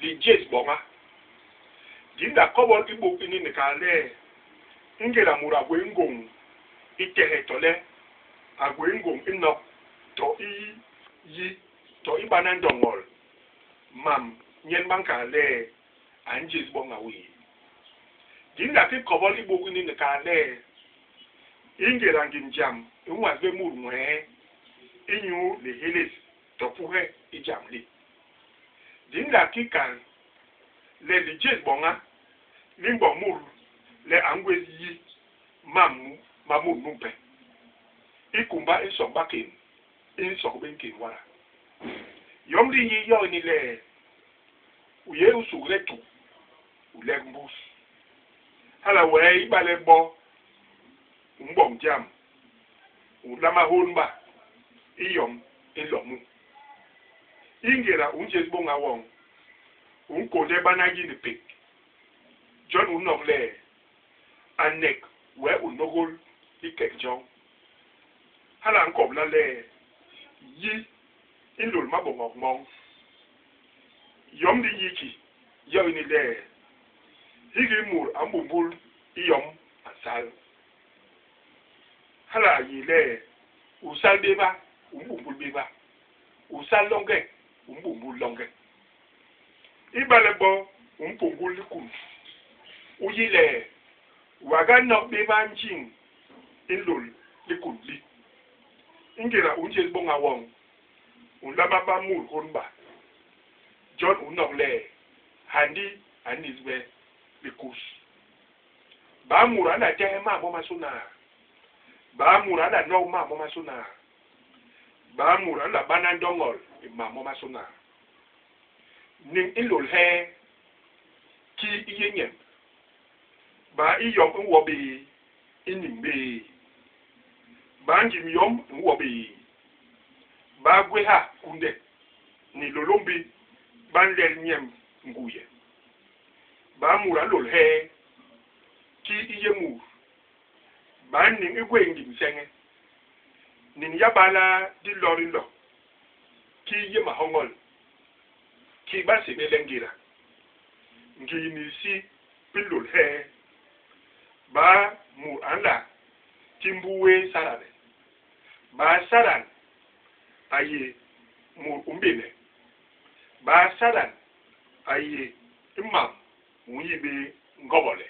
Lijés boña. Di nla kobol i buk ini ni kal le ingéda mut a gwé ngôñ i tehe tole a gwé ngôñ i nok to i yi to i bana ndoñol mam nyen ba nkal le a njés boña wéé. Di nla ki kobol i buk ini ni kal le ingéda ngim jam i nwas bé mut nwee inyu lihélés to puhe i jam li. Di nla ki kal le lijés boña li mboñ mut le a ngwés yi mam ma mut numpe. I kumba i nsok bakén, i nsok bé nkén wada. Yom di nyi yo ini le, u yé u sugle tuk, u lek mbus. Hala wee ibale bo u mboñ jam, u nlama hônba i yom i nlo mu. I ngéda u njés boña woñ, u nkônde bana yi ni pék. Jon u nok le, a nek wee u nôgôl likek joñ. Hala a nkobla le, yi i nlôl maboñok moñ. Yom di nyi ki, yo ini le, hiki mut a mbumbul i yom a nsal. Hala a yé le, u sal béba, u mbumbul béba. U sal loñge, u mbumbul loñge. Ibale bo u mpuñgul likund, u yi le wa ga nok béba njiñ i nlôl likund li. I ngéda u njés boña woñ, u nlama ba mut hônba. Jon u nok le, Handi a nnis bé likus. Baa mut a nla tehe mam momasôna? Baa mut a nla nok mam momasôna? Baa mut a nla bana ndoñol i mam momasôna? Niñ i nlôl hee? Kii i yé nyemb? Baa i yom i nwo bé i niñ bé? Baa ngim yom i nwo bé? Baa gwéha, kunde, ni lôlômbi ba nlel nyemb nguye? Baa mut a nlôl hee? Kii i yé mut? Baa niñ i gwé ngim nseñ? Niñ y'a ba laa di lo di nlo? Kii i yé mahoñol? Kii ba nsébél le ngéda? Ngii ni isi bi nlôl hee? Baa mut a nla ti mbuu wé Satan? Baa Satan a yé mut u mbéne? Baa Satan a yé i mam u nyi bé ngobol?